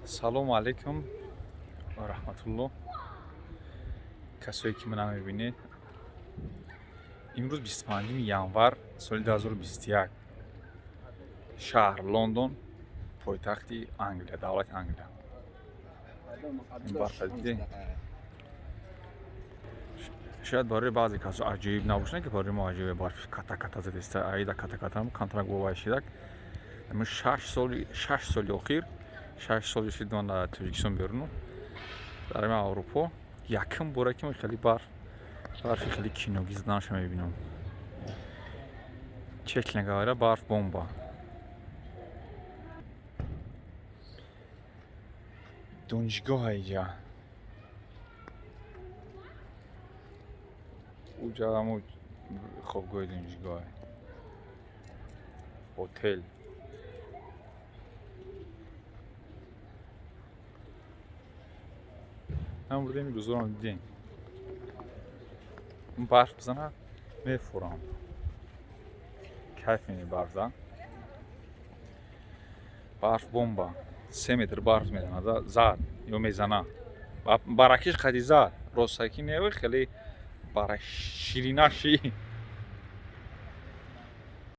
Салому алайкум ва раҳматуллоҳ. Касое ки мана мебинед, имрӯз 25 январ соли 2021, шаҳр Лондон, пойтахти Англия, давлати Англия. Ин барфа дидед, шояд барои баъзе касо аҷоиб набошад, ки барои мо аҷоиб. Барфи ката ката задиста, аида ката ката контракт вовай шидак. 6 соли охир, 6 соли шид, ман дар Тоҷикистон беруну дар ин Аврупо якум бора ки хеле барф, барфи хеле киногӣ заданаша мебинам. Честно говоря, барф бомба. Донишгоҳ иҷа, уҷа ҳамо хобгоҳи донишгоҳ, ҳотел. Ҳам бурдем, рӯзоро дидем, барф бизана, мефурам, кайф мени барф да. Барф бомба, 3 метр барф мезанад, зад ё мезана, баракиш қади зад, ростакӣ не, хеле бара ширинаши.